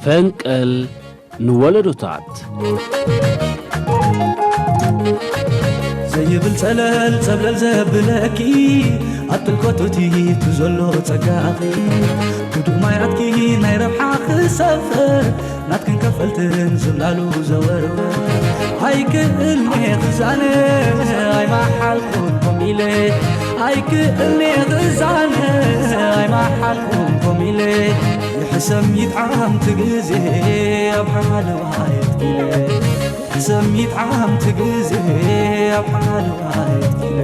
ፈንቅል ንወለዶታት። ዘይብል ጸለል ጸብለል ዘብለኪ ኣብ ጥልቀቱ እቲ ዘሎ ጸጋኺ፣ ህዱእ ማይ ኣትኪ ናይ ረብሓ ክሰፍር ናትክን ከፈልትን ዝብላሉ ዘወርወር። ኣይክእልኒ ክዛነ ኣይማሓልኩን ኮም ኢለ፣ ኣይክእልኒ ክዛነ ኣይማሓልኩን ኮም ኢለ። ይሕሰም ይጥዓም ትግዜ ኣብ ሓለዋ የትኪለ። ይሕሰም ይጥዓም ትግዜ ኣብ ሓለዋ የትኪለ።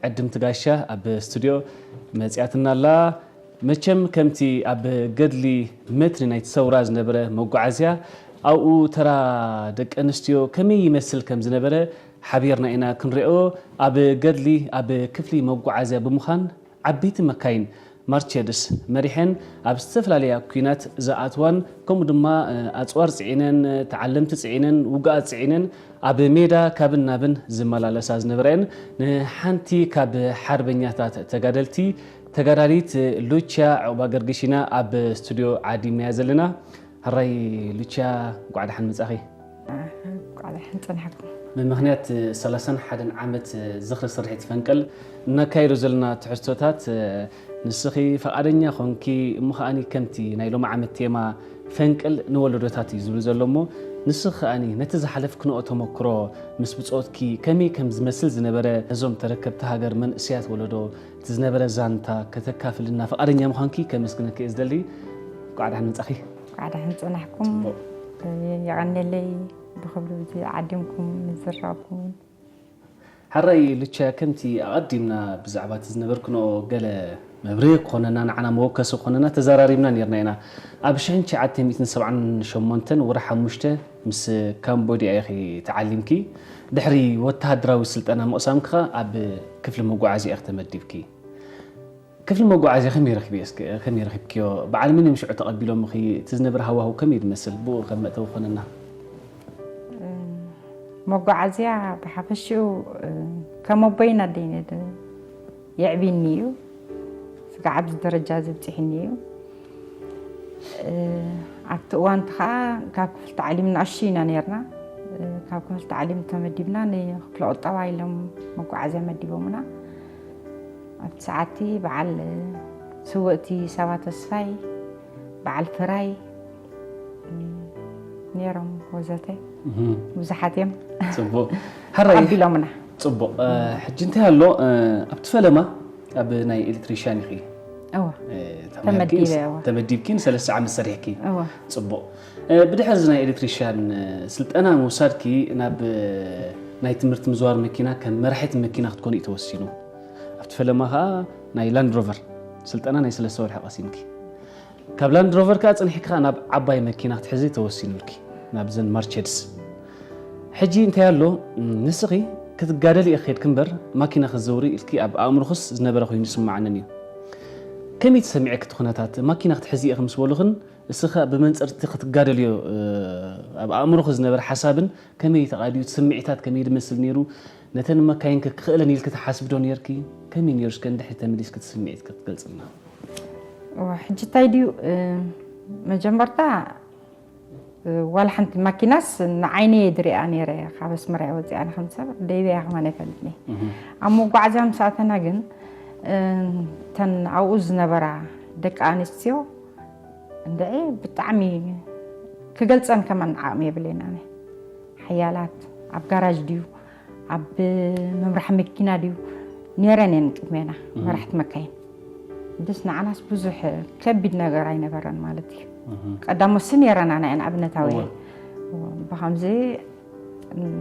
ዕድምቲ ጋሻ ኣብ ስቱድዮ መጺኣትና ኣላ። መቸም ከምቲ ኣብ ገድሊ መትኒ ናይቲ ሰውራ ዝነበረ መጓዓዝያ፣ ኣብኡ ተራ ደቂ ኣንስትዮ ከመይ ይመስል ከም ዝነበረ ሓቢርና ኢና ክንሪኦ። ኣብ ገድሊ ኣብ ክፍሊ መጓዓዝያ ብምዃን ዓበይቲ መካይን ማርቸድስ መሪሐን ኣብ ዝተፈላለያ ኲናት ዝኣትዋን ከምኡ ድማ ኣጽዋር ጽዒነን፣ ተዓለምቲ ጽዒነን፣ ውጉኣት ጽዒነን ኣብ ሜዳ ካብን ናብን ዝመላለሳ ዝነበራ እየን። ንሓንቲ ካብ ሓርበኛታት ተጋደልቲ ተጋዳሊት ሉቺያ ዕቑባ ገርግሽ ኢና ኣብ ስቱድዮ ዓዲምናያ ዘለና። ሕራይ ሉቺያ፣ እንኳዕ ደሓን መጻኺ። እንኳዕ ደሓን ጸናሕኩም። ብምኽንያት ሰላሳን ሓደን ዓመት ዝኽሪ ስርሒት ፈንቅል እናካየዶ ዘለና ትሕዝቶታት፣ ንስኺ ፈቓደኛ ኾንኪ፣ እሞ ከኣኒ ከምቲ ናይ ሎሚ ዓመት ቴማ ፈንቅል ንወለዶታት እዩ ዝብል ዘሎ እሞ፣ ንስኺ ከኣኒ ነቲ ዝሓለፍክንኦ ተመክሮ ምስ ብጾትኪ ከመይ ከም ዝመስል ዝነበረ ነዞም ተረከብቲ ሃገር መንእሰያት ወለዶ እቲ ዝነበረ ዛንታ ከተካፍልና ፈቓደኛ ምዃንኪ ከመስግነኪ እየ ዝደሊ። እንኳዕ ደሓን መጻኺ። እንኳዕ ደሓን ጸናሕኩም። ጽቡቕ። የቐንየለይ ብኽብሪ እዚ ዓዲምኩም ምዝራብኩም። ሓራይ ሉቻ፣ ከምቲ ኣቐዲምና ብዛዕባ እቲ ዝነበርክንኦ ገለ መብርሂ ክኾነና፣ ንዓና መወከሲ ክኾነና ተዘራሪብና ኔርና ኢና። ኣብ ሽሕን ትሽዓተ ሚእትን ሰብዓን ሸሞንተን ወርሒ ሓሙሽተ ምስ ካምቦድያ ኢኺ ተዓሊምኪ። ድሕሪ ወተሃደራዊ ስልጠና ምቕሳምኪ ኸኣ ኣብ ክፍሊ መጓዓዝያ ኢኺ ተመዲብኪ። ክፍሊ መጓዓዝያ ከመይ ረኺብዮ እስከ፣ ከመይ ረኺብክዮ? በዓል መን እዮም ሽዑ ተቐቢሎምኺ? እቲ ዝነበረ ሃዋህው ከመይ ዝመስል? ብኡ ከም መእተዊ ክኾነና። መጓዓዝያ ብሓፈሽኡ፣ ከም ኣቦይን ኣደይን የዕብይኒ እዩ። ስጋዕ ኣብዚ ደረጃ እዚ ኣብጺሕኒ እዩ። ኣብቲ እዋን እቲ ኸኣ ካብ ክፍሊ ታዕሊም ንኣሽቱ ኢና ኔርና። ካብ ክፍሊ ታዕሊም ተመዲብና ንክፍሊ ቁጠባ ኢሎም መጓዓዝያ መዲቦምና። ኣብቲ ሰዓትቲ በዓል ስውእቲ ሰባ ተስፋይ፣ በዓል ፍራይ፣ ኔሮም ወዘተ። እህ። ብዙሓት እዮም። ጽቡቕ። ሓራይ። ኣቢሎምና። ጽቡቕ። እ፣ ሕጂ እንታይ ኣሎ፣ እ፣ ኣብቲ ፈለማ ኣብ ናይ ኤሌክትሪሽያን ኢኺ፣ እወ። እ፣ ተማሂርኪ፣ ተመዲበ፣ እወ። ተመዲብኪ ንሰለስተ ዓመት ሰሪሕኪ። እወ። ጽቡቕ። እ፣ ብድሕሪ እዚ ናይ ኤሌክትሪሽያን፣ እ፣ ስልጠና ምውሳድኪ ናብ፣ እ፣ ናይ ትምህርቲ ምዝዋር መኪና ከም መራሒት መኪና ክትኮኒ እዩ ተወሲኑ። ኣብቲ ፈለማ ኸኣ ናይ ላንድ ሮቨር ስልጠና ናይ ሰለስተ ወርሒ ቀሲምኪ። ካብ ላንድ ሮቨር ከኣ ጸኒሕኪ ከኣ ናብ ዓባይ መኪና ክትሕዚ ተወሲኑልኪ፣ ናብዘን ማርቸድስ። ሕጂ እንታይ ኣሎ፣ ንስኺ ክትጋደሊ ኢኺ ኬድኪ እምበር፣ ማኪና ክትዘውሪ ኢልኪ ኣብ ኣእምሮኽስ ዝነበረ ኮይኑ ይስምዓንን እዩ። ከመይ ተሰሚዐኪ እቲ ኩነታት? ማኪና ክትሕዚ ኢኺ ምስ በሉኽን፣ እስኺ ከኣ ብመንጽር እቲ ክትጋደልዮ፣ እ፣ ኣብ ኣእምሮኺ ዝነበረ ሓሳብን ከመይ ተቓድዩ? እቲ ስምዒታት ከመይ ዝመስል ነይሩ? ነተን መካይን ከ ክኽእለን ኢልኪ ትሓስቢ ዶ ነይርኪ? ከመይ ነይሩ? እስከ ንድሕሪት ተመሊስኪ እቲ ስምዒት ክትገልጽልና። እወ፣ ሕጂ እንታይ ድዩ፣ እ፣ መጀመርታ፣ እ፣ ዋላ ሓንቲ ማኪናስ ንዓይኒ እየ ዝሪኣ ነይረ፣ ካብ ኣስመራ እየ ወፂኣ፣ ንከም ሰብ ደይበያ ከማን ኣይፈልጥን እየ። እህ። ኣብ መጓዓዝያ ምስ ኣተና ግን፣ እ፣ እተን ኣብኡ ዝነበራ ደቂ ኣንስትዮ እንድዒ ብጣዕሚ ክገልፀን ከማን ዓቕሚ የብለይን ኣነ። ሓያላት፣ ኣብ ጋራጅ ድዩ፣ ኣብ ምምራሕ መኪና ድዩ፣ ነይረን እየን ቅድሜና፣ እህ። መራሕቲ መካይን። ብስ ንዓናስ ብዙሕ ከቢድ ነገር ኣይነበረን ማለት እዩ። እህ። ቀዳሞሲ ነይረን ኣነ እየን ኣብነታዊ እወ። እየ። ብኸምዚ፣ እም፣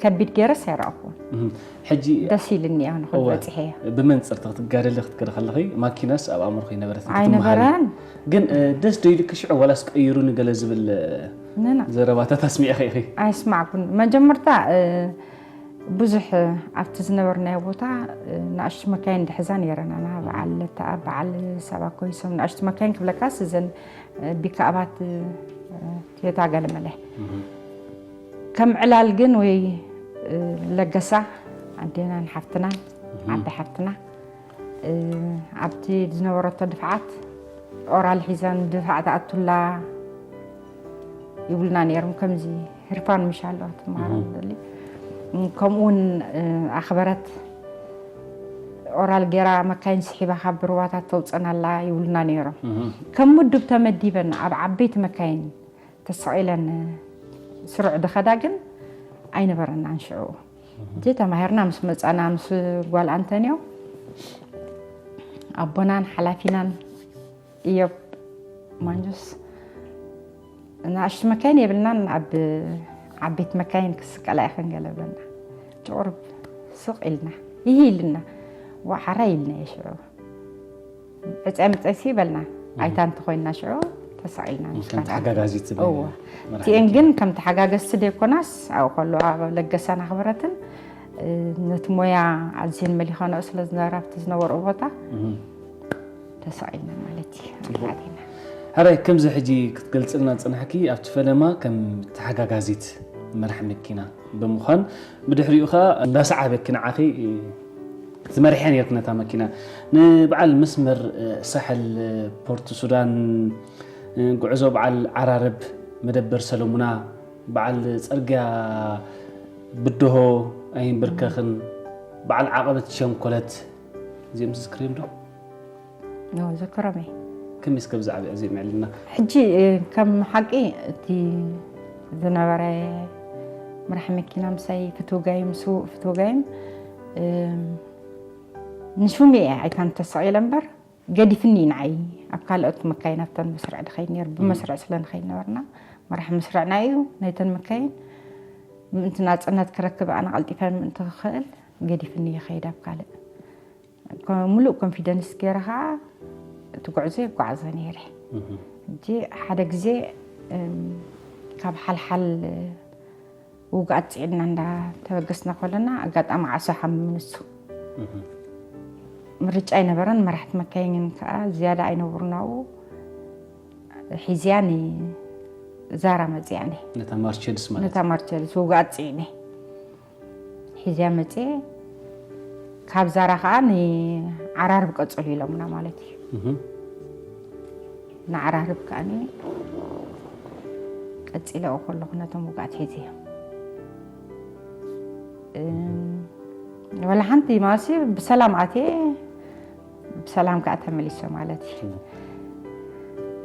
ከቢድ ገይረስ ኣይረኣኹን። እህ። ሕጂ ደስ ኢልኒ እየ ንኹን እወ። በፂሐ እየ። ብመንፅር ክትጋደሊ ክትከዲ ከለኺ ማኪናስ ኣብ ኣእምሮኺ ነበረት? ኣይነበረን። ግን፣ እ፣ ደስ ዶ ኢሉኪ ሽዑ ዋላስ ቀይሩኒ ገለ ዝብል፣ እ፣ ንና። ዘረባታት ኣስሚዕኺ ኢኺ? ኣይስማዕኩን። መጀመርታ፣ እ፣ ብዙሕ ኣብቲ ዝነበርናዮ ቦታ፣ እ፣ ንኣሽቱ መካይን ድሕዛ ነይረን ኣና። እህ። በዓል ለተኣብ፣ በዓል ሰባ ኮይሶም ንኣሽቱ መካይን ክብለካስ እዘን፣ እ፣ ቢካኣባት፣ እ፣ ቶዮታ ገለመለ። እህ። ከም ዕላል ግን ወይ ለገሳ ኣዴናን ሓፍትናን ዓባይ ሓፍትና ኣብቲ ዝነበረቶ ድፍዓት ኦራል ሒዛን ድፍዓት ኣቱላ ይብሉና ነይሮም። ከምዚ ህርፋን ምሽ ኣለዋ ትመሃር ከምኡ እውን ኣኽበረት ኦራል ጌራ መካይን ስሒባ ካብ ብርባታት ተውፀናላ ይብሉና ነይሮም። ከም ምዱብ ተመዲበን ኣብ ዓበይቲ መካይን ተሰቒለን ስሩዕ ድኸዳ ግን ኣይነበረናን ሽዑ። እጂ ተማሂርና ምስ መፃና ምስ ጓል ኣንተንዮ ኣቦናን ሓላፊናን እዮብ ማንጆስ ንኣሽቱ መካይን የብልናን ኣብ ዓበይቲ መካይን ክስቀላ ኢኸን ገለ ብለና ጭቁርብ ስቕ ኢልና ይህ ኢልና ዋሓራ ኢልና የሽዑ ዕፀ ምፀሲ በልና ኣይታ እንተኮይንና ሽዑ ተሳቂልና ንስካታ ተሓጋጋዚት እዎ እቲኤን ግን ከም ተሓጋገዝቲ ደይኮናስ ኣብኡ ከለዋ ለገሳን ኣኽበረትን ነቲ ሞያ ኣዝየን መሊኸንኦ ስለ ዝነበራ ኣብቲ ዝነበርኦ ቦታ ተሳቂልና ማለት እዩ ሓቲና ሕራይ ከምዚ ሕጂ ክትገልፅልና ዝፅናሕኪ ኣብቲ ፈለማ ከም ተሓጋጋዚት መራሕ መኪና ብምዃን ብድሕሪኡ ከዓ እንዳሰዓበኪ ንዓኺ ዝመርሕያ ነርክ ነታ መኪና ንበዓል መስመር ሳሕል ፖርት ሱዳን ጉዕዞ በዓል ዓራርብ መደበር ሰለሙና በዓል ፅርግያ ብድሆ ኣይንብርከኽን በዓል ዓቐበት ሸንኮለት እዚኦም ዝዝክርዮም ዶ? ዘክሮም ከመይ እስከ ብዛዕባ እዚኦም የዕልልና። ሕጂ ከም ሓቂ እቲ ዝነበረ መራሕ መኪና ምሳይ ፍትውጋይም ስውእ ፍትውጋይም ንሹም እየ ኣይታን ተሰቒለ እምበር ገዲፍኒ እዩ ንዓይ ኣብ ካልኦት መካይን ኣብተን መስርዕ ድኸይድ ነይሩ ብመስርዕ ስለ ንኸይድ ነበርና መራሕ መስርዕና እዩ ናይተን መካይን ምእንቲ ናፅነት ክረክብ ኣነ ቀልጢፈ ምእንቲ ክኽእል ገዲፍኒ ይኸይድ ኣብ ካልእ ሙሉእ ኮንፊደንስ ገይረ ከዓ እቲ ጉዕዞ ይጓዓዞ ነይረ ሕጂ ሓደ ግዜ ካብ ሓልሓል ውግኣት ፅዒድና እንዳተበገስና ከለና ኣጋጣሚ ዓሶ ሓምም ንሱ ምርጫ ኣይነበረን መራሕቲ መካይንን ከዓ ዝያዳ ኣይነብሩን ኣብኡ ሒዝያ ንዛራ መፅያ እኔ ነታ ማርቸድስ ማለት ነታ ማርቸድስ ውግኣት ፅዒነ ሒዝያ መፅየ ካብ ዛራ ከዓ ንዓራርብ ቀፅሉ ኢሎምና ማለት እዩ ንዓራርብ ከዓ ቀፂለኦ ከለኹ ነቶም ውግኣት ሒዝየ ወላ ሓንቲ ማሲ ብሰላም ኣትየ ብሰላም ከዓ ተመሊሰ ማለት እዩ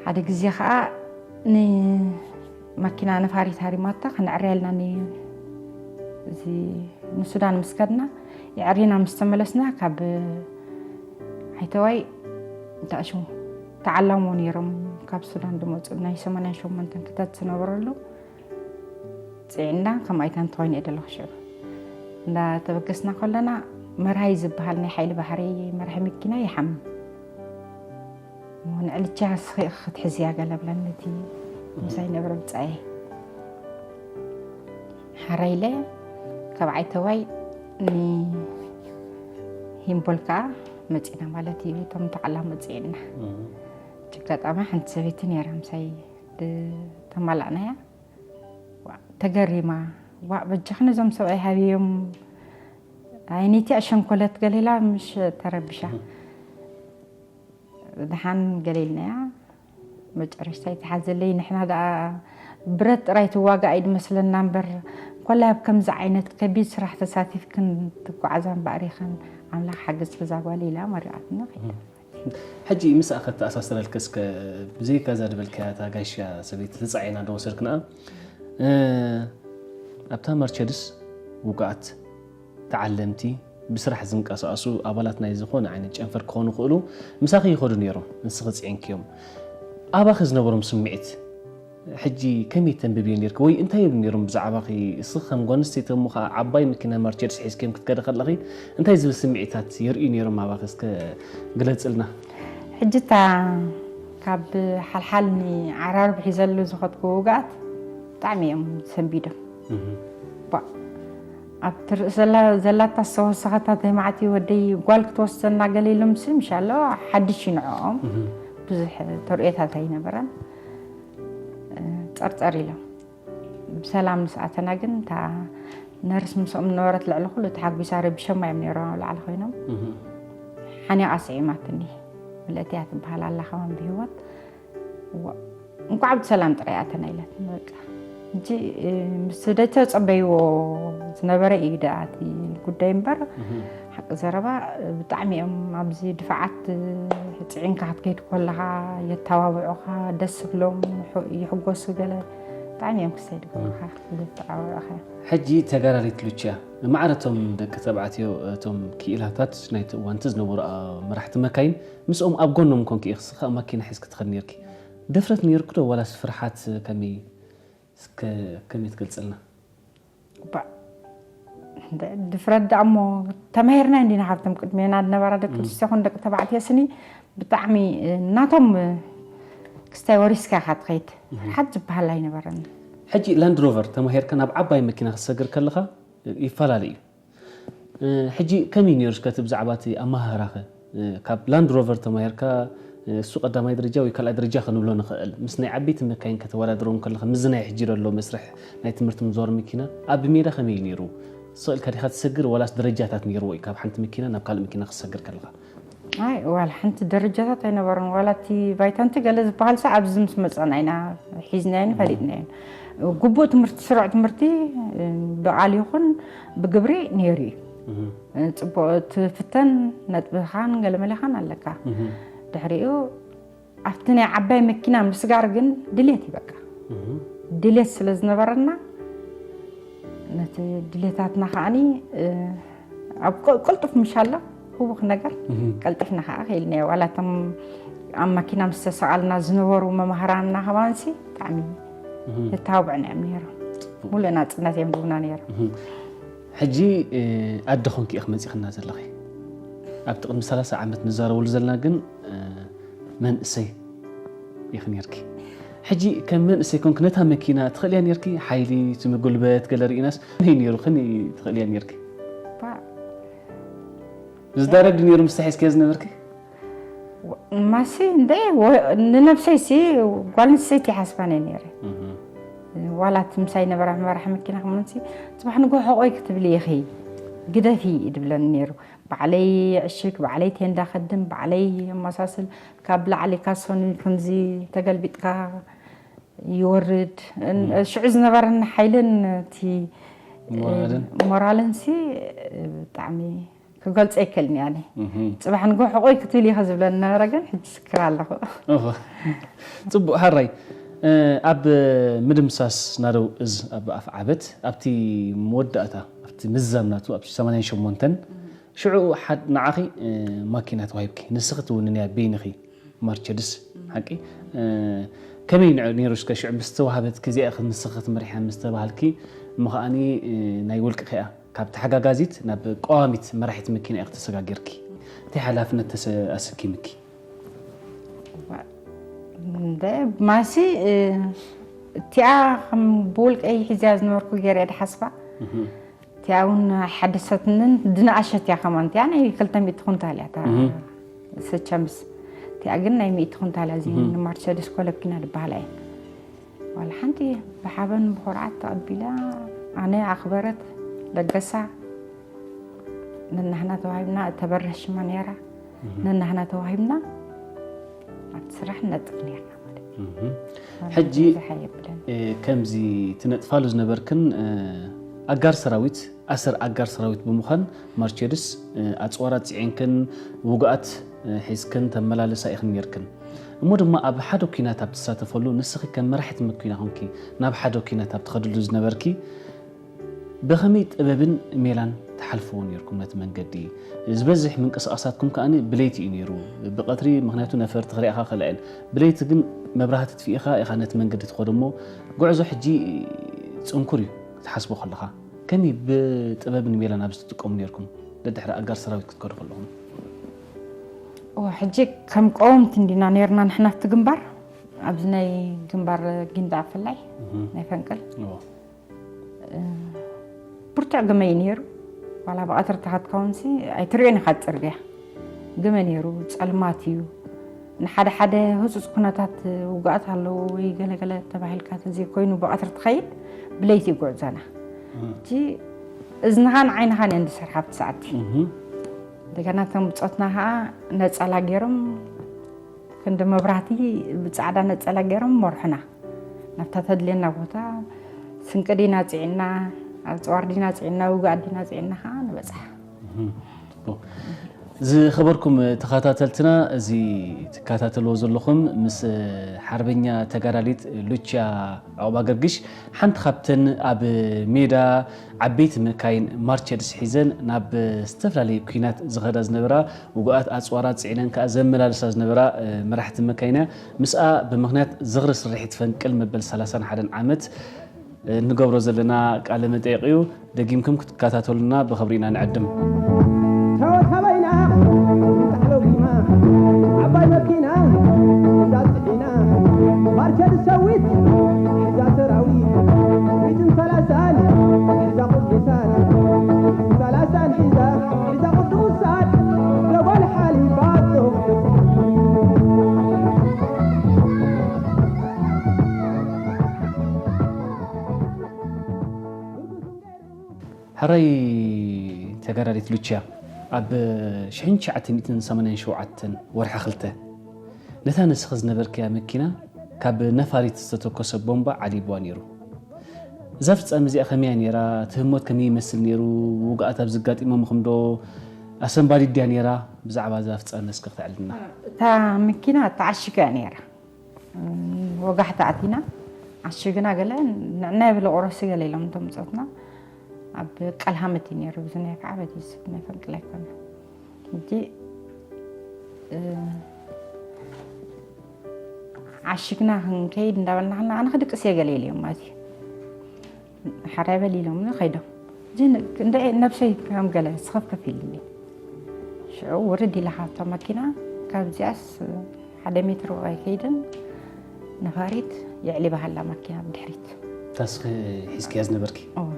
ሓደ ግዜ ከዓ ንማኪና ነፋሪት ሃሪማታ ክንዕርየልና እዚ ንሱዳን ምስ ከድና የዕሪና ምስ ተመለስና ካብ ሓይተዋይ እንታይ ሽሙ ተዓላሞ ነይሮም ካብ ሱዳን ዝመፁ ናይ ሰማንያን ሸሞንተን ክተት ዝነበረሉ ፅዕና ከም ኣይታ እንተኾይኑ እየ ደለኹ ሽዑ እንዳተበገስና ከለና መርሃይ ዝበሃል ናይ ሓይሊ ባሕሪ መርሒ መኪና ይሓምም ንዕልቻ ስኺ ክትሕዝያ ገለ ብለኒ እቲ ምሳይ ነብረ ብፃየ ሓራይለ ካብ ዓይተዋይ ንሂምቦል ከዓ መፂና ማለት እዩ እቶም ተዓላ መፅእና ጭጋጣማ ሓንቲ ሰበይቲ ነይራ ምሳይ ተማላእናያ ተገሪማ ዋእ በጃኺ ነዞም ሰብኣይ ሃብዮም ኣይነቲ ኣሸንኮለት ገሌላ ምሽ ተረብሻ ድሓን ገሌልናያ መጨረሽታ ይተሓዘለይ ንሕና ደኣ ብረት ጥራይ ትዋጋእ ኣይድመስለና እምበር ኮላይ ኣብ ከምዚ ዓይነት ከቢድ ስራሕ ተሳቲፍክን ትጓዓዛ እምበኣር ኢኽን ኣምላኽ ሓግዝ በዛ ጓል ኢላ መሪቓትና ከይዳ ሕጂ ምስኣ ከተኣሳስረልኪ እስከ ብዘይካ እዛ ዝበልካያ እታ ጋሻ ሰበይቲ ተጻዒና ዶ ወሰድክንኣ ኣብታ መርቸድስ ውጉኣት ተዓለምቲ ብስራሕ ዝንቀሳቐሱ ኣባላት ናይ ዝኾነ ዓይነት ጨንፈር ክኾኑ ይኽእሉ ምሳኺ ይኸዱ ነይሮም ንስኺ ፅዒንክዮም ኣባኺ ዝነበሮም ስምዒት ሕጂ ከመይ ተንብብዮ ነርኪ ወይ እንታይ ይብሉ ነይሮም ብዛዕባኺ እስኺ ከም ጓል ኣንስተይቲ እሞ ከዓ ዓባይ መኪና መርቸድስ ሒዝክዮም ክትከዲ ከለኺ እንታይ ዝብል ስምዒታት የርእዩ ነይሮም ኣባኺ እስከ ግለፅልና ሕጂ እታ ካብ ሓልሓል ንዓራርብ ሒዘሉ ዝኸድኩ ውግኣት ብጣዕሚ እዮም ሰንቢዶም ኣብቲ ርእሲ ዘላታ ዝተወሰኸታ ተይማዕቲ ወደይ ጓል ክትወስደና ገለ ኢሎም ስም ሻሎ ሓድሽ ይንዕኦም ብዙሕ ተርእዮታት ኣይነበረን ፀርፀር ኢሎም ብሰላም ምስ ኣተና ግን እታ ነርስ ምስኦም ዝነበረት ልዕሊ ኩሉ ተሓጒሳ፣ ረቢሾማ እዮም ነይሮም ኣብ ላዕሊ ኮይኖም። ሓኒቓ ስዒማትኒ። ምልእቲ እያ ትበሃል ኣላ ከማን ብህይወት። እዋ፣ እንኳዕ ብሰላም ጥራይ ኣተና ኢላትኒ። በቃ ሕጂ ምስ ደተ ጸበይዎ ዝነበረ እዩ ደኣ እቲ ጉዳይ እምበር፣ ሓቂ ዘረባ ብጣዕሚ እዮም ኣብዚ ድፋዓት ጽዒንካ ክትከይድ ከለኻ የተባብዑኻ፣ ደስ ይብሎም፣ ይሑ- ይሕጎሱ ገለ ብጣዕሚ እዮም ክሰይድ ይገብሩኻ፣ ዝተባብዑኻ። ሕጂ ተጋዳሊት ሉቺያ፣ ማዕረ እቶም ደቂ ተባዕትዮ፣ እቶም ክኢላታት ናይቲ እዋንቲ ዝነበሩ፣ ኣ፣ መራሕቲ መካይን፣ ምስኦም ኣብ ጎኖም ኮንኪ ኢኺ፣ ስኻ ማኪና ሒዝኪ ትኸዲ ነይርኪ። ድፍረት ነይርኩ ዶ ዋላስ ፍርሓት ከመይ? እስከ ከመይ ትገልጽልና? ባ-፣ ድ-፣ ድፍረት ደኣ እሞ ተማሂርና እንዲና ካብቶም ቅድሜና ዝነበራ ደቂ ኣንስትዮ ኮን ደቂ ተባዕትዮ ስኒ ብጣዕሚ፣ እ፣ ናቶም፣ እ፣ ክስታይ ወሪስካ ኢኻ ትኸይድ። ፍርሓት ዝበሃል ኣይነበረን። ሕጂ ላንድ ሮቨር ተማሂርካ ናብ ዓባይ መኪና ክትሰግር ከለኻ፣ እ፣ ይፈላለ እዩ። እ፣ ሕጂ ከመይ ነይሩ እስከ እቲ ብዛዕባ እቲ ኣመሃህራኸ? እ፣ ካብ ላንድ ሮቨር ተማሂርካ፣ እ፣ እሱ ቀዳማይ ደረጃ ወይ ካልኣይ ደረጃ ክንብሎ ንኽእል። ምስ ናይ ዓበይቲ መካይን ከተወዳድሮም ከለኻ፣ ምስዚ ናይ ሕጂ ዘሎ መስርሕ ናይ ትምህርቲ ምዝዋር መኪና ኣብ ሜዳ ከመይ እዩ ነይሩ? ስቕ ኢልካ ዲኻ ትሰግር ዋላስ ደረጃታት ነይርዎ እዩ ካብ ሓንቲ መኪና ናብ ካልእ መኪና ክትሰግር ከለኻ? ኣይ፣ ዋላ ሓንቲ ደረጃታት ኣይነበሮን። ዋላ እቲ ቫይታንቲ ገለ ዝበሃል ሰ ኣብዚ ምስ መጸና ኢና ሒዝናዮን ፈሊጥናዮን። ግቡእ ትምህርቲ፣ ስሩዕ ትምህርቲ፣ እ፣ ብቓል ይኹን ብግብሪ ነይሩ እዩ። እህ። ጽቡቕ ትፍተን፣ ነጥብኻን ገለመለኻን ኣለካ። እህ። ድሕሪኡ ኣብቲ ናይ ዓባይ መኪና ምስጋር ግን ድሌት እዩ በቃ። እህ። ድሌት ስለ ዝነበረና ነቲ ድሌታትና ከዓኒ፣ እ፣ ኣብ ቅ-፣ ቅልጡፍ ምሻሎ ህውኽ ነገር እህ። ቀልጢፍና ከዓ ከይልናዮ። ዋላ እቶም ኣብ መኪና ምስ ተሰቓልና ዝነበሩ መማህራንና ከማንሲ ብጣዕሚ እህ። የተባብዑና እዮም ነይሮም። ሙሉእ ናጽነት እዮም ዝህቡና ነይሮም። እህ። ሕጂ፣ እ፣ ኣደ ኾንኪ ኢኺ መጺኽና ዘለኺ። ኣብቲ ቅድሚ ሰላሳ ዓመት ንዛረበሉ ዘለና ግን፣ እ፣ መንእሰይ ኢኺ ነይርኪ። ሕጂ ከም መንእሰይ ኮንኪ ነታ መኪና ትኽእልያ ነይርኪ? ሓይሊ፣ እቲ መጉልበት ገለ ርኢናስ ከመይ ነይሩ? ከመይ ትኽእልያ ነይርኪ? ባ-፣ ዝዳረግ ድዩ ነይሩ ምስቲ ሒዝክዮ ዝነበርኪ? ማሲ እንደ ወ-፣ ንነብሰይ ሲ ጓል ኣንስተይቲ ይሓስባን እየ ነይረ። እህ። ዋላ እቲ ምሳይ ነበራ መራሒ መኪና ከማንሲ፣ "ጽባሕ ንግሆ ሕቖይ ክትብሊ ኢኺ፣ ግደፊ" እዩ ድብለኒ ነይሩ። ባዕለይ ዕሽግ፣ ባዕለይ ቴንዳ ከድም፣ ባዕለይ የመሳስል፣ ካብ ላዕሊ ካሶኒ ከምዚ ተገልቢጥካ ይወርድ። እን-፣ እህ። ሽዑ ዝነበረኒ ሓይልን እቲ ሞራልን? ሞራልን ሲ ብጣዕሚ ክገልጾ ኣይክእልን እየ ኣነ። እህ። ጽባሕ ንግሆ ሕቖይ ክትብል ኢኻ ዝብለኒ ነበረ፣ ግን ሕጂ ስክር ኣለኹ። ኦሆ። ጽቡቕ፣ ሓራይ፣ እ፣ ኣብ ምድምሳስ ናደው እዝ ኣብ ኣፍ ዓበት፣ ኣብቲ መወዳእታ፣ ኣብቲ ምዛም ናቱ፣ ኣብቲ ሰማንያን ሸሞንተን፣ ሽዑ ሓድ-፣ ንዓኺ፣ እ፣ ማኪና ተዋሂብኪ፣ ንስኺ ትውንንያ በይንኺ። ማርቸድስ፣ ሓቂ? እ፣ ከመይ ንዕ-፣ ነይሩ እስከ ሽዑ ምስ ተዋህበትኪ እዚኣ ኢኺ ንስኺ ክትመርሕያ ምስ ተባሃልኪ፣ እሞ ከኣኒ፣ እ፣ ናይ ውልቅኺ እያ። ካብ ተሓጋጋዚት ናብ ቀዋሚት መራሒት መኪና ኢኺ ተሰጋጊርኪ። እንታይ ሓላፍነት ተሰ-፣ ኣሰኪምኪ? እንደ ማሲ፣ እ፣ እቲኣ ከም ብውልቀይ ሒዝያ ዝነበርኩ ገይረ እየ ድሓስባ። እህ። እቲኣ እውን ሓደሰትንን ድንኣሸት እያ ከማን። እቲኣ ናይ ክልተ ሚእቲ ኩንታል እያ እታ እህ። ሰቻምስ። እቲኣ ግን ናይ ሚእቲ ኩንታል እያ። እዚ እህ። ንማርቸዲስ ኮለኪና ዝበሃላ እየን። ዋላ ሓንቲ ብሓበን ብኹርዓት ተቐቢላ፣ ኣነ ኣኽበረት ለገሳ፣ ነናህና ተዋሂብና፣ እተበርህ ሽማ ነይራ፣ እህ። ነናህና ተዋሂብና ኣብቲ ስራሕ ንነጥፍ ነይርና ማለት እዩ። እህ። ዋላ ሕጂ፣ ብዙሕ ኣየብለን። እ፣ ከምዚ ትነጥፋሉ ዝነበርክን፣ እ፣ ኣጋር ሰራዊት፣ ኣሰር ኣጋር ሰራዊት ብምዃን ማርቸድስ፣ እ፣ ኣጽዋራት ጽዒንክን ውጉኣት፣ እ፣ ሒዝክን ተመላለሳ ኢኽን ነይርክን። እሞ ድማ ኣብ ሓደ ኲናት ኣብ ትሳተፈሉ ንስኺ ከም መራሒት መኪና ኾንኪ ናብ ሓደ ኲናት ኣብ ትኸድሉ ዝነበርኪ ብኸመይ ጥበብን ሜላን ትሓልፍዎ ነይርኩም ነቲ መንገዲ? ዝበዝሕ ምንቅስቓሳትኩም ከኣ ብለይቲ እዩ ነይሩ። ብቐትሪ ምኽንያቱ ነፈርቲ ክሪኣኻ ክልዕል፣ ብለይቲ ግን መብራህቲ ትፊኢኻ ኢኻ ነቲ መንገዲ ትኸዶ እሞ ጉዕዞ ሕጂ ጽንኩር እዩ ክትሓስቦ ከለኻ። ከመይ ብጥበብን ሜላን ኣብዚ ትጥቀሙ ነይርኩም ደድሕሪ ኣጋር ሰራዊት ክትከዱ ከለኹም? እወ፣ ሕጂ ከም ቀወምቲ እንዲና ነይርና ንሕና ኣብቲ ግንባር፣ ኣብዚ ናይ ግንባር ጊንዳዕ ብፍላይ እህ። ናይ ፈንቅል። እወ። እ፣ ብርቱዕ ግመ እዩ ነይሩ። ዋላ ብቐትሪ ተኻትካውንሲ ኣይትሪኦን ኢኻ ጽርግያ። ግመ ነይሩ፣ ጸልማት እዩ። ንሓደ ሓደ ህጹጽ ኩነታት ውጉኣት ኣለዉ ወይ ገለገለ ተባሂልካ ተዘይኮይኑ ብቐትሪ ትኸይድ፣ ብለይቲ ይጉዕዞና። እቲ እዝንኻን ዓይንኻን እየን ዝሰርሓ ኣብቲ ሰዓት። እንደገና እቶም ብጾትና ኸዓ ነጸላ ገይሮም ክንዲ መብራህቲ ብጻዕዳ ነጸላ ገይሮም መርሑና ናብታ ተድልየና ቦታ። ስንቂ ዲና ጽዒና፣ ኣጽዋር ዲና ጽዒና፣ ውግኣት ዲና ጽዒና ኸዓ ንበጽሕ። ዝኸበርኩም ተኸታተልትና፣ እዚ ትከታተልዎ ዘለኹም ምስ ሓርበኛ ተጋዳሊት ሉቺያ ዑቕባገርግሽ፣ ሓንቲ ካብተን ኣብ ሜዳ ዓበይቲ መካይን ማርቸድስ ሒዘን ናብ ዝተፈላለየ ኲናት ዝኸዳ ዝነበራ፣ ውጉኣት ኣፅዋራት ፅዒነን ከዓ ዘመላልሳ ዝነበራ መራሕቲ መካይን እያ። ምስኣ ብምኽንያት ዝኽሪ ስርሒት ፈንቅል መበል ሰላሳን ሓደን ዓመት እንገብሮ ዘለና ቃለ መጠይቕ እዩ። ደጊምኩም ክትከታተሉና ብኽብሪ ኢና ንዕድም። ተወታባይና ጣዕለጊማ ዓባይ መኪና እንዳፅዒና ማርቸድ ሰዊት ሒዛ ሰራዊት ሚትን ሰላሳን ሒዛ ቁርጌሳን ሚትን ሰላሳን ሒዛ ሒዛ ቅዱሳን ደጎል ሓሊፋቶ ሕራይ ተጋዳሊት ሉቺያ፣ ኣብ ሽሕን ትሽዓተ ሚእትን ሰማንያን ሸውዓተን ወርሒ ክልተ ነታ ንስኺ ዝነበርክያ መኪና ካብ ነፋሪት ዝተተኮሰ ቦምባ ዓሊብዋ ነይሩ። እዛ ፍጻመ እዚኣ ከመይ እያ ነይራ? እቲ ህሞት ከመይ ይመስል ነይሩ? ውግኣት ኣብ ዘጋጢሞምኹም ዶ? ኣሰንባዲት ድያ ነይራ? ብዛዕባ እዛ ፍጻመ እስኪ ክተዕልልና። እታ መኪና ተዓሺጋ እያ ነይራ። ወጋሕታ ኣቲና ዓሽግና ገለ ንዕና የብለ ቁረሲ ገለ ኢሎም እቶም ብጾትና ኣብ ቀልሃመት እዩ ነይሩ። ብዙ ናይ ከዓ በቲ ስብ ናይ ፈንቅል ኣይኮነ። ሕጂ ዓሽግና ክንከይድ እንዳበልና ከለና ኣነ ክድቅስ እየ ገለ ኢለዮም ማለት እዩ። ሓራይ በል ኢሎምኒ ከይዶም። እዚ እንደ ነብሰይ ከም ገለ ስኸፍከፍ ኢልኒ። ሽዑ ውርድ ኢለ ካብታ መኪና ካብዚኣስ ሓደ ሜትር ኣይከይድን ነፋሪት የዕሊባሃላ መኪና ብድሕሪት። እታ እስኺ ሒዝክያ ዝነበርኪ? እወ።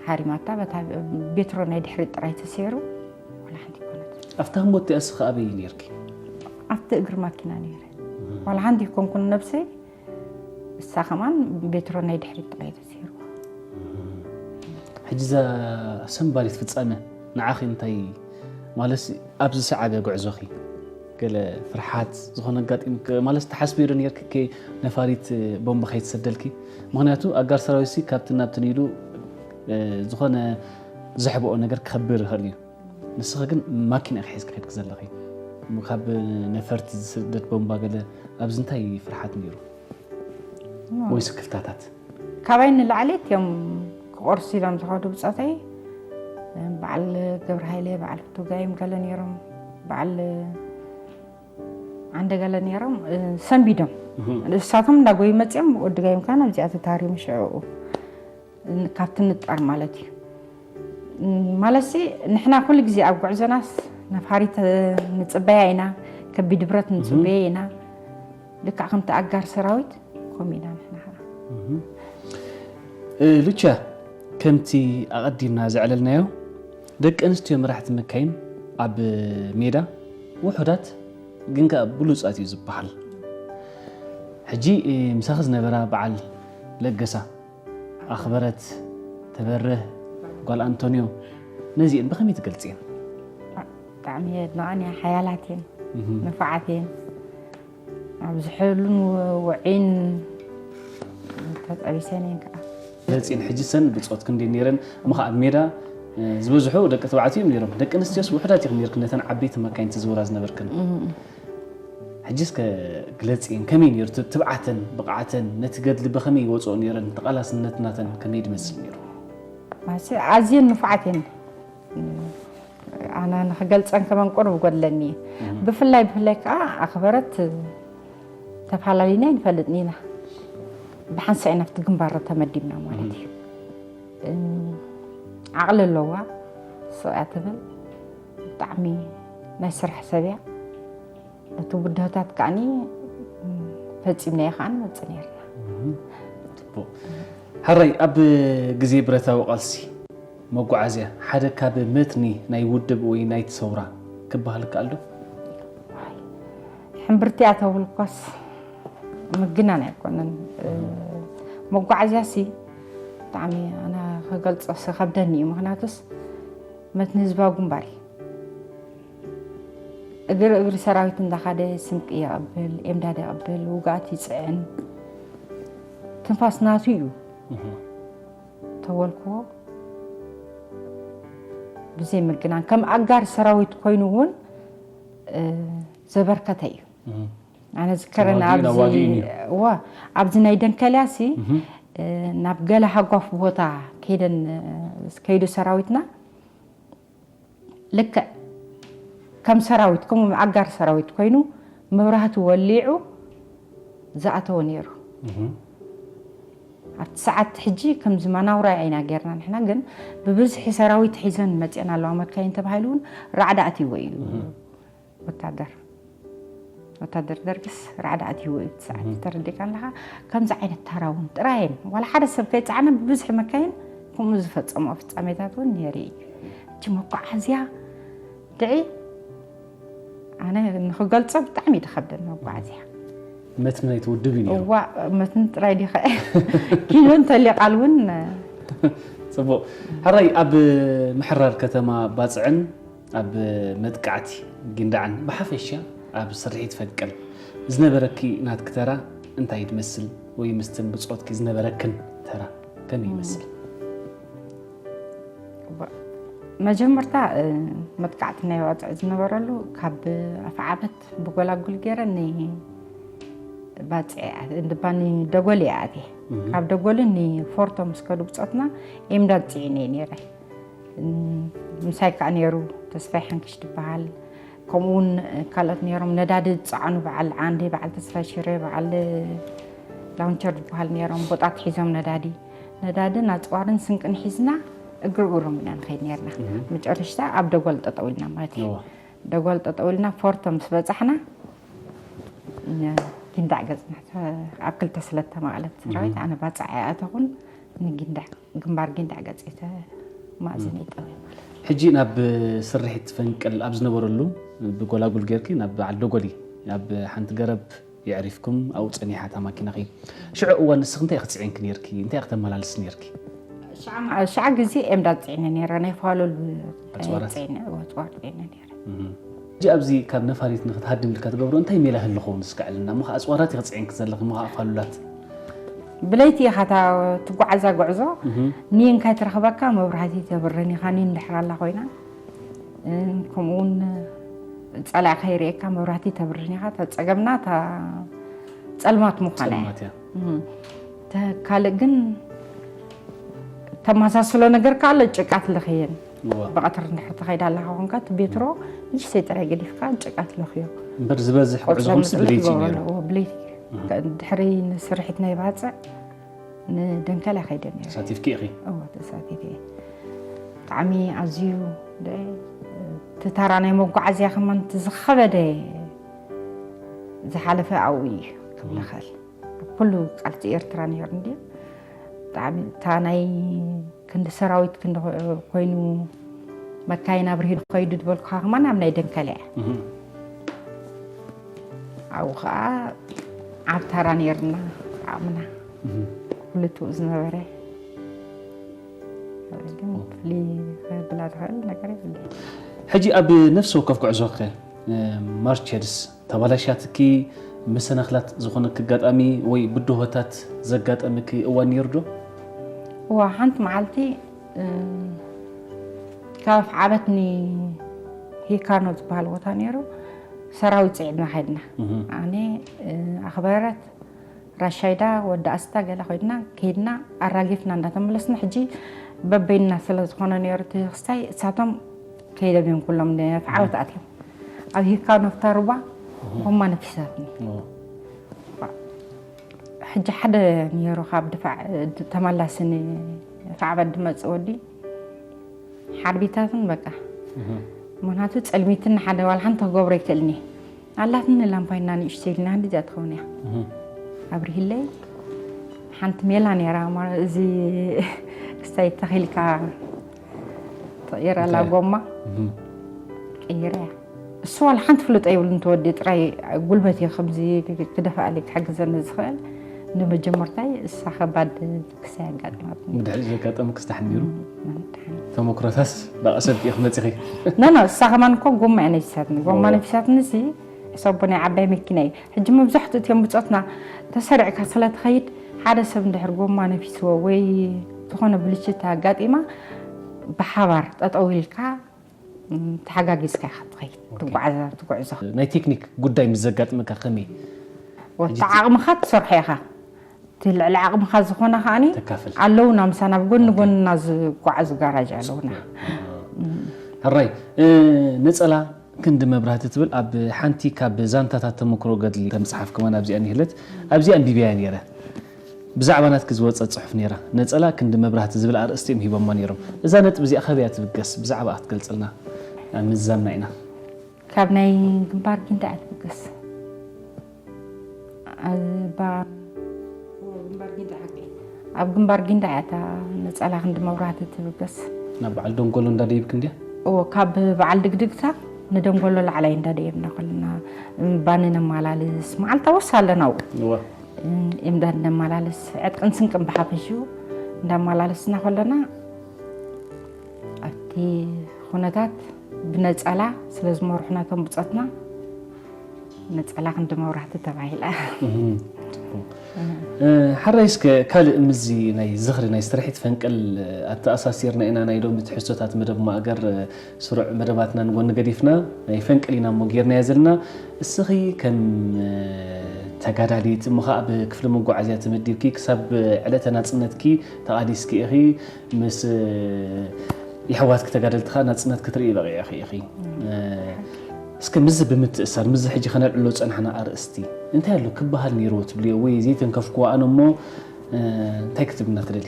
ሓሪማታ በታ ቤትሮ ናይ ድሕሪት ጥራይ ተሰይሩ ዋላ ሓንቲ ይኮነት። ኣብታ ህሞት እቲኣ እስኺ ኣበይ ነይርኪ? ኣብቲ እግሪ ማኪና ነይረ። ዋላ ሓንቲ ይኮንኩን ነብሰይ እሳ ከማን ቤትሮ ናይ ድሕሪት ጥራይ ተሰይሩ። ሕጂ እዛ ኣሰንባዲት ፍጻመ ንዓኺ እንታይ ማለት ኣብዚ ሰዓበ ጉዕዞኺ ገለ ፍርሓት ዝኾነ ኣጋጢምኪ ማለት ትሓስብዮ ዶ ነርኪ ከ ነፋሪት ቦምባ ከይትሰደልኪ? ምኽንያቱ ኣጋር ሰራዊት ሲ ካብቲ ናብትን ኢሉ ዝኾነ ዘሕብኦ ነገር ክኸብር ይኽእል እዩ። ንስኺ ግን ማኪና ኢኺ ሒዝኪ ከድኪ ዘለኺ። ካብ ነፈርቲ ዝስደድ ቦምባ ገለ ኣብዚ እንታይ ፍርሓት ነይሩ? ወይ ስክፍታታት? ካባይ ንላዕሊ እዮም ክቆርሱ ኢሎም ዝኸዱ ብፆተይ። በዓል ገብረ ሃይለ፣ በዓል ፍቱ ጋይም ገለ ነይሮም፣ በዓል ዓንደ ገለ ነይሮም ሰንቢዶም። ንሳቶም እንዳጎዩ መፂኦም ወዲ ጋይም ካን ኣብዚኣ ተታሪሙ ሽዕኡ ካብቲ ንጣር ማለት እዩ። ማለትሲ ንሕና ኩሉ ግዜ ኣብ ጉዕዞናስ ነፋሪት ንፅበያ ኢና፣ ከቢድ ብረት ንፅበየ ኢና። ልክዕ ከምቲ ኣጋር ሰራዊት ከምኡ ኢና ንሕና ኸዓ። ሉቻ፣ ከምቲ ኣቐዲምና ዘዕለልናዮ ደቂ ኣንስትዮ መራሕቲ መካይን ኣብ ሜዳ ውሑዳት ግን ከኣ ብሉጻት እዩ ዝበሃል። ሕጂ ምሳኺ ዝነበራ በዓል ለገሳ ኣኽበረት፣ ተበርህ፣ ጓል ኣንቶንዮ ነዚኤን ብኸመይ ትገልጽየን? ብጣዕሚ የድንቐን እየ። ሓያላት እየን፣ ንፉዓት እየን። ኣብ ዝሕሉን ውዒን ተጠቢሰን እየን ከዓ። ግለጽየን። ሕጂ ሰን ብጾት ክንደይ ነይረን? እሞ ከዓ ኣብ ሜዳ ዝበዝሑ ደቂ ተባዕትዮ እዮም ነይሮም። ደቂ ኣንስትዮስ ውሑዳት ኢኹም ነይርክን ነተን ዓበይቲ መካይን ትዝውራ ዝነበርክን። ሕጂ እስከ ግለጽየን፣ ከመይ ነይሩ እቲ ትብዓተን ብቕዓተን፣ ነቲ ገድሊ ብኸመይ ይወፅኦ ነይረን፣ ተቓላስነት ናተን ከመይ ድመስል ነይሩ? ማሲ ኣዝየን ንፉዓት እየን። ኣነ ንኽገልፀን ከመን ቁሩብ ይጎድለኒ እዩ። ብፍላይ ብፍላይ ከዓ ኣኽበረት ተፈላለና ኣይንፈልጥን ኢና። ብሓንሳእ ኢና ኣብቲ ግንባር ተመዲብና ማለት እዩ። ዓቕሊ ኣለዋ፣ ስቕ እያ ትብል። ብጣዕሚ ናይ ስራሕ ሰብ እያ። ነቲ ብድሆታት ከዓኒ ፈጺምናዮ ከኣ ንመጽእ ነይርና። ጽቡቕ። ሕራይ ኣብ ግዜ ብረታዊ ቃልሲ መጓዓዝያ ሓደ ካብ መትኒ ናይ ውድብ ወይ ናይቲ ሰውራ ክበሃል ይከኣል ዶ? ዋይ፣ ሕምብርቲ እያ ተብልኳስ ምግናን ኣይኮነን። መጓዓዝያ ሲ ብጣዕሚ ኣነ ክገልጾ ዝኸብደኒ እዩ። ምኽንያቱስ መትኒ ህዝባዊ ግንባር እዩ። እግሪ እግሪ ሰራዊት እንዳኻደ ስንቂ የቐብል፣ ኤምዳድ የቐብል፣ ውግኣት ይፅዕን። ትንፋስ ናቱ እዩ ተወልክዎ። ብዘይ ምግናን ከም ኣጋር ሰራዊት ኮይኑ እውን ዘበርከተ እዩ። ኣነ ዝከረና ኣብዚ ናይ ደንከልያ ሲ ናብ ገለ ሃጓፍ ቦታ ከይደን ከይዱ ሰራዊትና ልክዕ ከም ሰራዊት ከም ኣጋር ሰራዊት ኮይኑ መብራህቲ ወሊዑ ዝኣተወ ነይሩ። ኣብቲ ሰዓት ሕጂ ከምዚ ማናውራ ኢና ጌርና ንሕና ግን ብብዝሒ ሰራዊት ሒዘን መፅአን ኣለዋ መካይን ተባሂሉ እውን ራዕዲ ኣትይዎ እዩ። ወታደር ወታደር ደርግስ ራዕዲ ኣትይዎ እዩ። እቲ ሰዓት ተረዲእካ ኣለኻ። ከምዚ ዓይነት ተራ እውን ጥራየን ዋላ ሓደ ሰብ ከይፀዓነ ብብዝሒ መካይን ከምኡ ዝፈፀምኦ ፍፃሜታት እውን ነይሩ እዩ። እቲ መጓዓዝያ ድዒ ኣነ ንክገልፆ ብጣዕሚ እዩ ዝኸብደኒ መጓዓዝያ። መትኒ ናይቲ ውድብ እዩ ነይሩ። እዋ መትኒ ጥራይ ዲኸ ኪሎ እንተሊቓል እውን ፅቡቕ። ሕራይ ኣብ ምሕራር ከተማ ባፅዕን ኣብ መጥቃዕቲ ጊንዳዕን ብሓፈሻ ኣብ ስርሒት ፈንቅል ዝነበረኪ ናትኪ ተራ እንታይ ትመስል ወይ ምስትን ብፆትኪ ዝነበረክን ተራ ከመይ ይመስል? መጀመርታ መጥቃዕቲ ናይ ባፅዕ ዝነበረሉ ካብ ኣፍዓበት ብጎላጉል ገይረ ንባፅዕ ባኒ ደጎል እየ ኣትየ። ካብ ደጎልን ንፎርቶ ምስ ከዱ ብፆትና ኤምዳድ ፅዒነ እየ ነይረ። ምሳይ ከዓ ነይሩ ተስፋይ ሓንክሽ ትበሃል። ከምኡ እውን ካልኦት ነይሮም ነዳዲ ዝፀዓኑ በዓል ዓንዲ በዓል ተስፋይ ሽረ በዓል ላውንቸር ዝበሃል ነይሮም ቦጣት ሒዞም ነዳዲ ነዳድን ኣፅዋርን ስንቅን ሒዝና እግሪ እግሮም ኢና ንኸይድ ነርና። መጨረሽታ ኣብ ደጎል ጠጠው ኢልና ማለት እዩ። ደጎል ጠጠው ኢልና ፎርቶ ምስ በፃሕና ጊንዳዕ ገፅና ኣብ ክልተ ስለ ተማቕለት ሰራዊት ኣነ ባፃዕ ኣይኣተኹን ንጊንዳዕ ግንባር ጊንዳዕ ገፂ ተማእዝን ይጠው ማለት እዩ። ሕጂ ናብ ስርሒት ፈንቅል ኣብ ዝነበረሉ ብጎላጉል ጌርኪ ናብ በዓል ደጎሊ ኣብ ሓንቲ ገረብ የዕሪፍኩም ኣብኡ ጸኒሓ እታ ማኪናኺ። ሽዑ እዋን ንስኺ እንታይ ኢኺ ትጽዒንኪ ኔርኪ? እንታይ ኢኺ ተመላልሲ ኔርኪ? ሽዓ ግዜ ኤምዳ ጽዒነ ኔረ ናይ ፋሎል ኣጽዋራት? ጽዒነ ኣጽዋር ጽዒነ ኔረ። ሕጂ ኣብዚ ካብ ነፋሪት ንክትሃድም ኢልካ ትገብሮ እንታይ ሜላ ህልኸውን እስከ ዕልና? እሞ ኸዓ ኣጽዋራት ኢኺ ጽዒንኪ ዘለኺ እሞ ኸዓ ፋሉላት? ብለይቲ ኢኻ እታ ትጓዓዛ ጉዕዞ ኒን ካይትረኽበካ መብራህቲ ተብርን ኢኻ ኒን ድሕር ኣላ ኮይና ከምኡውን ጸላኢ ከይርእየካ መብራህቲ ተብርን ኢኻ ተጸገምና እታ ጸልማት ምዃና እያ። ጸልማት እያ። ካልእ ግን ተመሳስሎ ነገር ከ ኣሎ ጭቃ ትለኽየን እዋ። ብቐትሪ እንድሕር ትኸይድ ኣለኻ ኮንካ እቲ ቤትሮ ንእሽተይ ጥራይ ገዲፍካ ጭቃ ትለኽዮ እምበር ዝበዝሕ ጉዕዞኹምሲ ብለይቲ እዩ ነይሩ። ኣለዎ ብለይቲ ድሕሪ ንስርሒት ናይ ባፅዕ ንደንከል ከይደ ነይረ ተሳቲፍኪ ኢኺ? እዎ ተሳቲፈ ብጣዕሚ ኣዝዩ ደ- እቲ ታራ ናይ መጓዓዝያ ከማን እቲ ዝኸበደ ዝሓለፈ ኣብኡ እዩ ክብል ይኽእል ኣብ ኩሉ ቃልሲ ኤርትራ ነይሩ እንድዩ ብጣዕሚ እታ ናይ ክንዲ ሰራዊት ክንዲ ኮይኑ መካይን ኣብርሂ ከይዱ ዝበልኩኻ ከማን ኣብ ናይ ደንከል እያ ኣብኡ ከዓ ዓብ ታራ ነይርና ዓቕምና ክልትኡ ዝነበረ ግን ፍልይ ከብላ ትኽእል ነገር የብለ ሕጂ ኣብ ነፍሲ ወከፍ ጉዕዞኸ ማርቸርስ ተባላሻትኪ መሰናኽላት ዝኾነኪ ኣጋጣሚ ወይ ብድሆታት ዘጋጠምኪ እዋን ነይሩ ዶ? እዋ ሓንቲ መዓልቲ ካብ ዓበትኒ ሂካኖ ዝበሃል ቦታ ነይሩ ሰራዊት ፅዒድና ከድና ኣነ ኣኽበረት ራሻይዳ ወዲ ኣስታ ገለ ኮይድና ከይድና ኣራጊፍና እንዳተመለስና ሕጂ በበይንና ስለ ዝኾነ ነይሩ እቲ ክስታይ እሳቶም ከይደም እዮም ኩሎም ንፍዓወት ኣትዮም ኣብ ሂካ ነፍታ ሩባ ጎማ ነፊሳትኒ ሕጂ ሓደ ነይሩ ካብ ድፋዕ ተመላሲ ንፍዓበት ድመፅእ ወዲ ሓርቢታትን በቃ ምክንያቱ ፀልሚትን ሓደ ዋላ ሓንቲ ክገብሮ ይክእልኒ ኣላትኒ ላምፓይና ንእሽተይ ኢልና ክንዲዚኣ ትኸውን እያ ኣብርሂለይ ሓንቲ ሜላ ነይራ እዚ ክስታይ ተኺልካ ትቕይረላ ጎማ ቀይረ እያ እሱ ዋላ ሓንቲ ፍልጦ የብሉን፣ ተወዲ ጥራይ ጉልበት እዩ ከምዚ ክደፋኣለይ ክሕግዘኒ ዝኽእል። ንመጀመርታይ እሳ ከባድ ክሳይ ኣጋጢማትኒ። ብድሕሪ ዘጋጠመ ክስታሕ ነይሩ። ተመክሮታስ ብኣሰብቲ ኢኽ መፂኺ? ኖ ኖ እሳ ከማን እኮ ጎማ እየ ነፊሳትኒ። ጎማ ነፊሳትኒ ሲ ሕሰቦ ናይ ዓባይ መኪና እዩ። ሕጂ መብዛሕትኡ እትዮም ብፆትና ተሰሪዕካ ስለ ትኸይድ ሓደ ሰብ እንድሕር ጎማ ነፊስዎ ወይ ዝኾነ ብልሽት ኣጋጢማ ብሓባር ጠጠው ኢልካ ተሓጋጊዝካ ኢኻ ትኸይድ ትጓዓዛ ትጉዕዞ። ናይ ቴክኒክ ጉዳይ ምስ ዘጋጥመካ ከመይ? ወታ ዓቕምኻ ትሰርሖ ኢኻ። እቲ ልዕሊ ዓቕምኻ ዝኾነ ከዓኒ ኣለውና ምሳና ብጎኒ ጎንና ዝጓዓዙ ጋራጅ ኣለውና። ሕራይ ነፀላ ክንዲ መብራህቲ ትብል ኣብ ሓንቲ ካብ ዛንታታት ተመክሮ ገድሊ ተምፅሓፍ ከማን ኣብዚኣ ኒህለት ኣብዚኣ ኣንቢብያ ነይረ። ብዛዕባ ናትኪ ዝወፀት ፅሑፍ ነይራ። ነፀላ ክንዲ መብራህቲ ዝብል ኣርእስቲ እዮም ሂቦማ ነይሮም። እዛ ነጥቢ እዚኣ ከበይ እያ ትብገስ? ብዛዕባ ክትገልፅልና ምዛምና ኢና። ካብ ናይ ግንባር ጊንዳ እያ ትብገስ። ኣብ ግንባር ጊንዳ እያ እታ ነፀላ ክንዲ መብራህቲ ትብገስ። ናብ በዓል ደንጎሎ እንዳደይብክ እንድያ? እዎ፣ ካብ በዓል ድግድግታ ንደንጎሎ ላዕላይ እንዳደየብና ከለና ባኒ ነማላልስ መዓልታ ወስ ኣለና። ኢምዳድ ነማላልስ ዕጥቅን ስንቅን ብሓፈሽኡ እንዳማላለስና ከለና ኣብቲ ኩነታት ብነፀላ ስለ ዝመርሑና እቶም ብፆትና ነፀላ ክንዲ መብራህቲ ተባሂላ። ሓራይ እስከ ካልእ ምዚ ናይ ዝኽሪ ናይ ስርሒት ፈንቅል ኣተኣሳሲርና ኢና ናይ ሎሚ ትሕዝቶታት መደብ ማእገር ስሩዕ መደባትና ንጎኒ ገዲፍና ናይ ፈንቅል ኢና እሞ ጌርናዮ ዘለና። እስኺ ከም ተጋዳሊት እሞ ከዓ ኣብ ክፍሊ መጓዓዝያ ተመዲብኪ ክሳብ ዕለተ ናፅነትኪ ተቓሊስኪ ኢኺ። ምስ የሕዋትኪ ተጋደልቲ ከዓ ናፅነት ክትርኢ በቒዕኺ ኢኺ። እስከ ምዚ ብምትእሳር ምዚ ሕጂ ከነልዕሎ ዝፀናሕና ኣርእስቲ እንታይ ኣሎ ክበሃል ነይርዎ ትብልዮ ወይ ዘይተንከፍክዎ ኣነ እሞ እንታይ ክትብልና ትደሊ?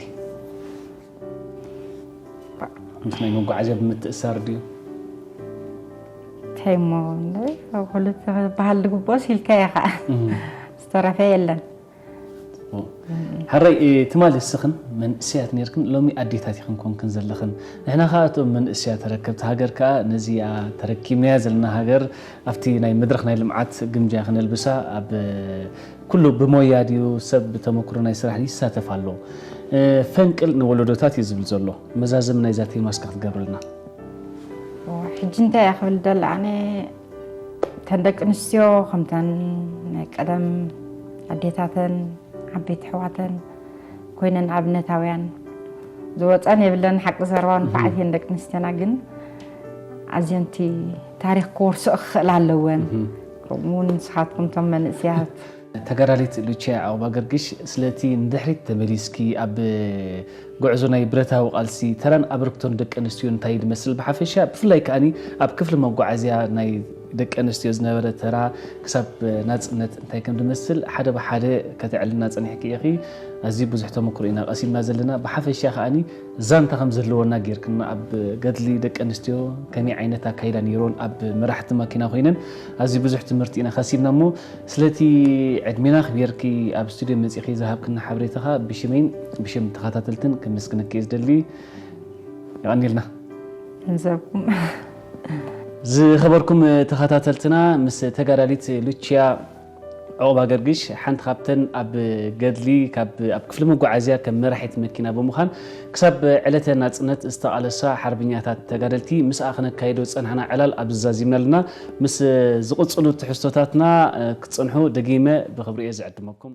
ምስ ናይ መጓዓዝያ ብምትእሳር ድዩ? እንታይ እሞ እንደ ኩሉ ክበሃል ዝግብኦስ ኢልካ ኢኻ። ዝተረፈ የለን። ሕራይ ትማሊ እስኽን መንእሰያት ነርክን ሎሚ ኣዴታት ኢኽን ኮንክን ዘለኽን። ንሕና ከዓ እቶም መንእሰያት ተረከብቲ ሃገር ከዓ ነዚኣ ተረኪብናያ ዘለና ሃገር ኣብቲ ናይ መድረኽ ናይ ልምዓት ግምጃ ክነልብሳ ኣብ ኩሉ ብሞያ ድዩ ሰብ ብተመክሮ ናይ ስራሕ ድዩ ይሳተፍ ኣሎ። ፈንቅል ንወለዶታት እዩ ዝብል ዘሎ። መዛዘሚ ናይዛ ቴማ እስከ ክትገብርልና። ሕጂ እንታይ እያ ክብል ደላ ኣነ እተን ደቂ ኣንስትዮ ከምተን ናይ ቀደም ኣዴታተን ዓበይቲ ኣሕዋተን ኮይነን ኣብነታውያን ዝወፀን የብለን ሓቂ ዘረባ ንፋዓት እየን ደቂ ኣንስትዮና ግን ኣዝየንቲ ታሪክ ክወርስኦ ክኽእል ኣለወን። ከምኡ እውን ንስኻትኩም እቶም መንእስያት ተጋዳሊት ሉቺያ ዑቕባገርግሽ ስለቲ ንድሕሪት ተመሊስኪ ኣብ ጉዕዞ ናይ ብረታዊ ቃልሲ ተራን ኣበርክቶን ደቂ ኣንስትዮ እንታይ ዝመስል ብሓፈሻ ብፍላይ ከኣኒ ኣብ ክፍሊ መጓዓዝያ ናይ ደቂ ኣንስትዮ ዝነበረ ተራ ክሳብ ናፅነት እንታይ ከም ዝመስል ሓደ ብሓደ ከተዕልና ፀኒሕኪ ኢኺ። ኣዝዩ ብዙሕ ተመክሮ ኢና ቀሲምና ዘለና። ብሓፈሻ ከኣኒ ዛንታ ከም ዘለወና ጌርክና ኣብ ገድሊ ደቂ ኣንስትዮ ከመይ ዓይነት ኣካይዳ ነይሮን ኣብ መራሕቲ ማኪና ኮይነን ኣዝዩ ብዙሕ ትምህርቲ ኢና ከሲብና እሞ ስለቲ ዕድሜና ኣኽቢርኪ ኣብ ስቱድዮ መፂኺ ዝሃብክና ሓበሬታኻ ብሽመይን ብሽም ተኸታተልትን ክምስግነኪ እየ ዝደሊ። የቐንየልና። ንዘብኩም ዝኸበርኩም ተኸታተልትና ምስ ተጋዳሊት ሉቺያ ዑቕባ ገርግሽ ሓንቲ ካብተን ኣብ ገድሊ ካብ ኣብ ክፍሊ መጓዓዝያ ከም መራሒት መኪና ብምዃን ክሳብ ዕለተ ናጽነት ዝተቓለሳ ሓርበኛታት ተጋደልቲ ምስኣ ክነካይዶ ዝጸናሕና ዕላል ኣብዚ ዛዚምና ኣለና። ምስ ዝቕጽሉ ትሕዝቶታትና ክትጸንሑ ደጊመ ብኽብሪ እየ ዝዕድመኩም።